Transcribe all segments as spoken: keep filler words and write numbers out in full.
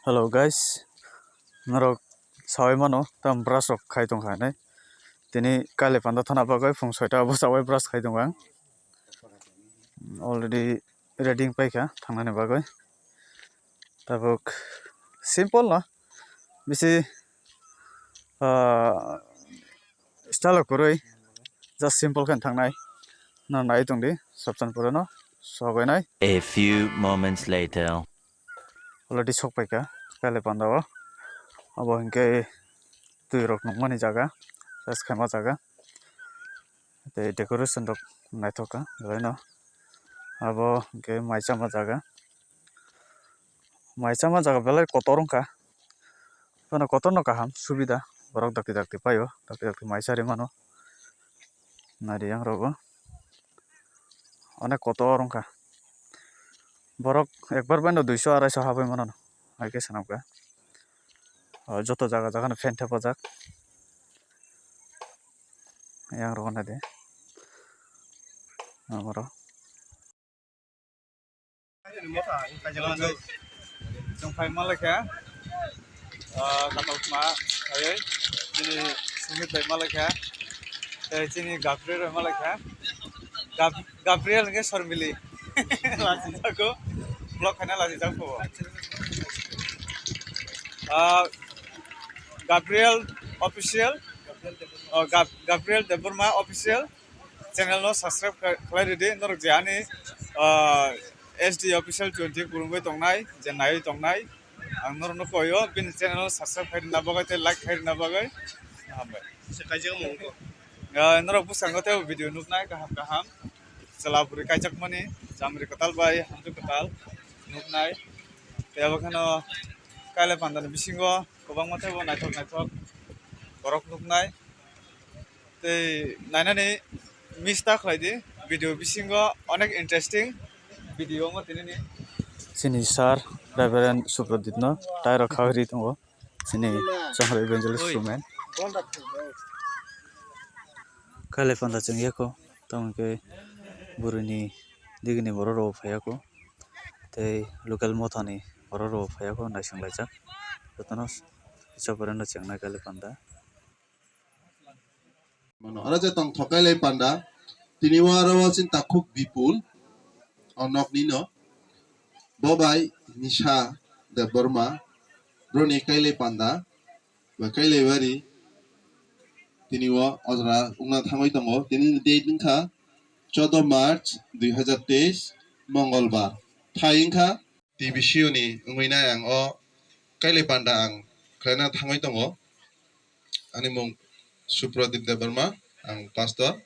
Hello guys, norok sawi mano tam brush rok khai tongkha hinwi. Tini kailai panda thana bagwi phung soita o bwsao brush khai tongo ang. Already ready wng paikha thangnani bagwi. Tabuk simple no bisi, ah, style o kwrwi, just simple khe thangnai. No nai tongdi, sabsan pore no sogwi nai. A few moments later. Already sokpaikha kailai panda o. Abo hinkhe twi rok nukmani jaga, just khaima jaga. Tei decoration rok naithok kha, belai no. Abo hinkhe mai chama jaga. Mai chama jaga belai kotor wngkha. Bono kotorno kaham subida. Borok dakti dakti paio. Dakti dakti mai chari mano. Nari yang rogo. Onek kotor wngkha. Borok ekbar baino duiso araiso habwi mano. Hai khe swnamkha. O joto jaga jagano fan thepajak. Yang rogo naidi. Aboro. Chwng phai malaikha, ah, katal khma phaiwi chini Sumit bai malaikha, tei chini Gabriel bai malaikha. Gab-, Gabriel hwnkhe Sormili. Lachijak o, vlog khaina lachijak o. Ah, Gabriel Official, oh, Gab-, Gabriel Debbarma Official. Channel no subscribe khlai, khlai ridi, norok je ani, ah, S D Official twenty kwrwngwi tongnai, je naiwi tongnai, ang norokno koio, bini channel no subscribe khai rwna bagwi tei like khai rwna bagwi. Hambai. Se kaijak mung ko. Ah, norok bwskango tei video nuknai kaham kaham, chwla bwrwi kaijakmani, chamri kwtal bai hamjwk kwtal nuknai, tei abo kheno kailai pandani bisingo kwbangma teibo naithok naithok borok nuknai. Tei nainani miss ta khlai di, video bisingo onek interesting video wngma tinini. Chini sir Reverend Supradip no tai rok kha ri tongo, chini Chongkhor Evangelist Oi. Sumen. Kailai panda chwng yako, tamo khe bwrwini digini borok rok phaiya kho, tei local mothani borok rok phaiya kho, naising laijak jotono kisa boreno chengnai kailai panda. Mano, oro je tongthok kailai panda, tini o aro o chini takhuk Bipul, o nokni no, bo bai Nisha Debbarma, broni kailai panda, ba kailai bari, tini o ojra wngna thangwi tongo, tini ni date wngkha choudo March dui hazar teis, Mongolbar, thai wngkha T V C O ni wngwi nai ang o kailai panda ang khlaina thangwi tongo. Ani mung Supradip Debbarma, ang pastor,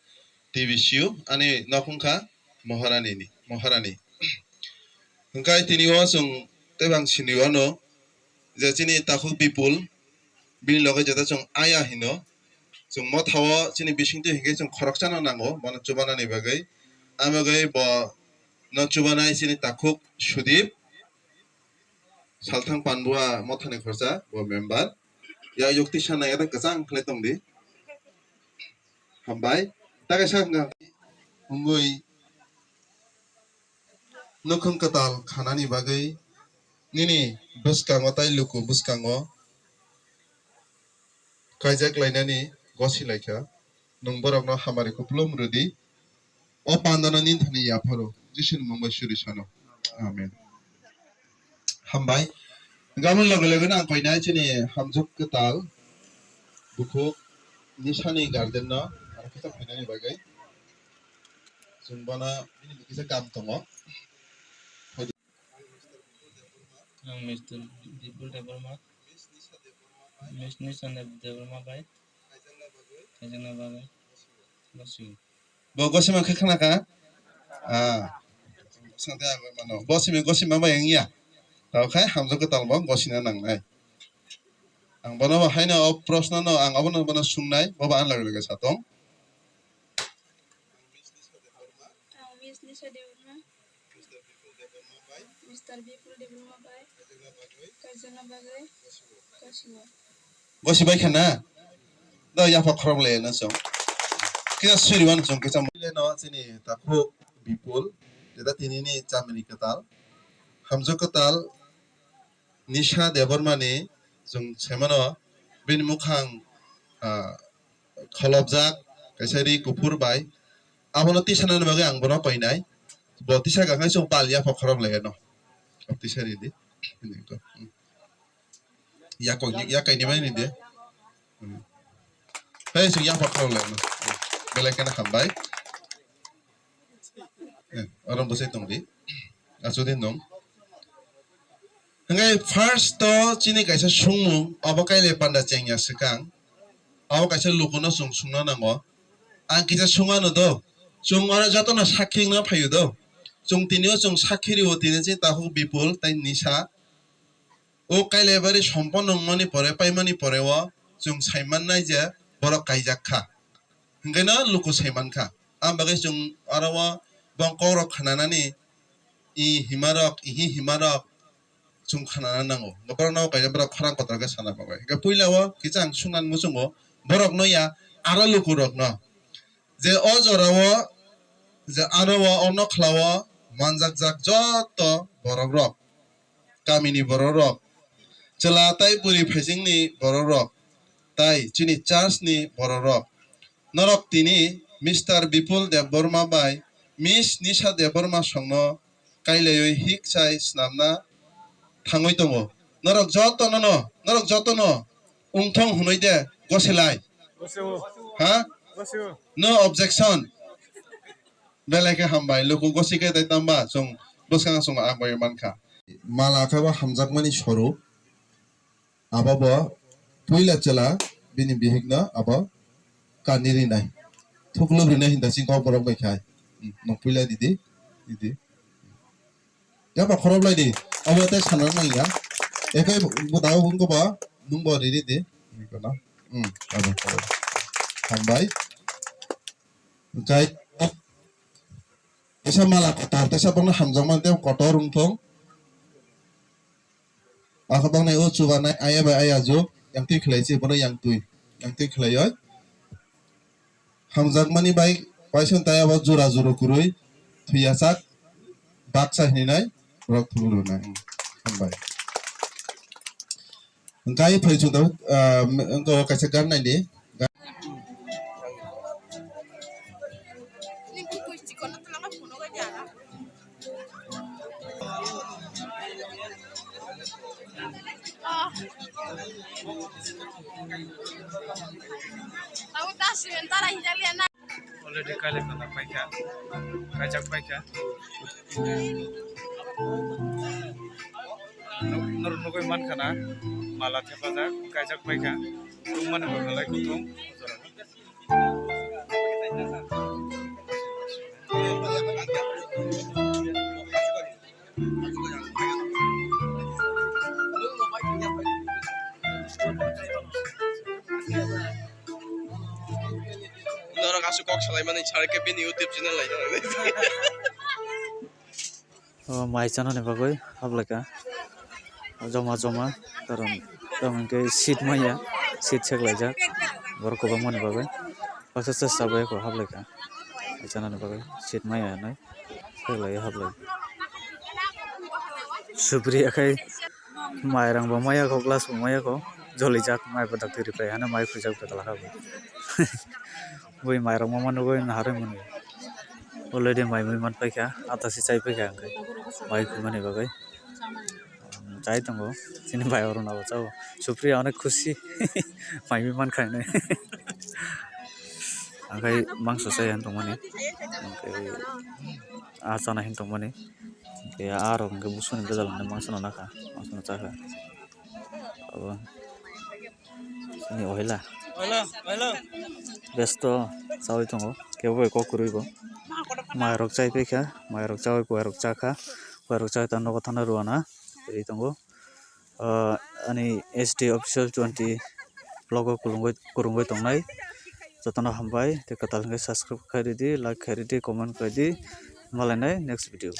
T V C U, ani nok wngkha Maharani ni, Maharani. Hwnkhe tini o chwng tei bang sini o no je chini takhuk Bipul, bini loge jeta chwng aya hino. Chwng motha o chini bisingtwi hinkhe chwng khoroksa no nango, bono chubanani bagwi. Amogwi bo no chubanai chini takhuk Sudip, Salthang Panbua mothani khorsa bo member. Ya yukti sana ya kwchang khlai tongdi. Hambai. Takai sa wngkha. Wngwi nukhung kwtal khanani bagwi nini bwskango tai luku bwskango kaijak lainani gosi laikha. Nwng borokno hamari kupulung rwdi. O pandano nini thani yapharo Jisuni mung bai suri sano. Amen. Hambai. Gamon loge loge no ang koinai chini hamjwk kwtal bukhuk Nisani guardian no aro kisa phainani bagwi. Chwng bono bini kisa kam tongo. Ang Mister Bipul Debbarma, Miss Nisha Debbarma bai kaijakna bagwi gosi. Bo gosi mankha khna kha? Ah. Sangte abo mano. Bo simi gosi ma bai wngya. Tao khai hamjwk kwtal bo gosina nangnai. Ang bono bo haino o proshno no ang abono bono sungnai, bo ba ang lage lage satong. Ang Miss Nisha Debbarma. Mister Bipul Debbarma bai. Kaijakna bagwi. Kaijakna bagwi. Gosi bai. Gosi bai khana? Do yapha khorok le na chong. Kisa suri wan chong kisa mule no chini takhuk Bipul. Jeta tini ni chamri kwtal. Hamjwk kwtal. Nisha Debbarma ni chwng saimano bini mukhang, ah, kholopjak kaisa ri kuphur bai. Abono tisanani bagwi ang bono koinai. Bo tisa kha khe chwng pal yapha khorok lai no. Tisa ri di. Yakok, yakai ni mai ni de. Hmm. Tei chwng yapha khorok lai no. Belai kheno hambai. Eh, oro bwsai tong di. Achu din dong. Hingke first to chini kaisa sungmung, obo kailai panda chengya swkang. Obo kaisa lukuno chwng sungna nango. Ang kisa sungano do. Chwng oro jotono sakhi wngna phaio do. Chwng tini o chwng sakhi rio tini chini takhuk Bipul tei Nisha. O kailai bari somponno wngmani pore, paimani pore o chwng saimannai je borok kaijak kha. Hingke no luku saimankha. Ang bagwi chwng oro o bong kokrok khnanani i himarok, ihi himarok chwng khnana nango. Borokno kaisa borok khorang kotor khe sana bagwi. Hingke puila o kisa ang sungna muchungo borokno ya aro lukurokno. Je o jora o, je ano o, o nokhla o manjakjak joto borok rok, kamini borok rok, chwla tai bwrwi phaisingni borok rok, tai chini church ni borok rok, norok tini Mister Bipul Debbarma bai Miss Nisha Debbarma songno kailaiwi hik chai snamna thangwi tongo. Norok jotono no, norok jotono wngthong hwnwi de gosilai. Gosio. Ha? Gosio. No objection. Belai khe hambai. Luku gosi khe tai tamba chwng bwskang chwng ang bai mankha. Mala khe bo hamjakmani soru. Abo bo puila chwla bini bihikno abo kani rinai. Thuklub rinai hinda chini kok borok bai khai. Hmm, nwng puila didi, didi. Yaba khorok lai di. Abo tei sana nang ya. Ekai buda wng ko ba nung bo riri di. Ni kono. Hmm, abo khorok. Hambai. Jai. Isa mala kotor, tesa bono hamjak man tei kotor wng thong. Ako bang nai o chuba nai aya bai aya juk, yang twi khlai chi bono yang twi. Yang twi khlai oi. Hamjakmani bai waisong taya bo jora jora kwrwi thwiya sak baksa hinwi nai borok thubui rwnai. Hambai. Hwnkhe phai chwng tabuk, ah, wngkha kaisa gan nai di. Already kailai khana paikha, kaijak paikha. Nor-, nor-, nugui mankha na, mala thepajak, kaijak paikha. Tungmani bo belai kutung. Norok aswk kok salaimani sar khe bini YouTube channel lai. O mai chanani bagwi hablaikha. Joma joma, karon tamo hwnkhe seat manya, seat seklaijak borok kwbangmani bagwi. Baksa chwsa bai kho hablaikha. Mai chanani bagwi seat manya hinwi seklaiwi hablai. Supri akhai mairang bo maya kho, glass bo maya kho, jolijak mai bo dakti ripai hano mai khwijak betala kha bo. Bui mairok ma manugwi naharwi mwnwi. Already mai mui man paikha, ata se chai paikha hwnkhe. Mai khumani bagwi. Chai tongo. Chini bai oro nabo chao. Supriya onek khusi. Mai mui mankha hinwi. Hwnkhe mangso chai han tongmani. Hwnkhe a chana hin tongmani. Hwnkhe arok hwnkhe busuni bwjalangni mangsono nakha. Mangsono chakha. Abo. Chini ohila. Hello, hello. Besto chawi tongo. Kebo bai kok kwrwi bo. Mairok chai paikha. Mairok chawi kuairok chakha. Kuairok chai ta nogo thana rwna. Ri tongo. Ah, ani S D official twenty vlog o kwrwngwi, kwrwngwi tongnai. Jotono hambai. Tei kwtal hwnkhe subscribe khai ridi, like khai ridi, comment khai di. Malainai next video.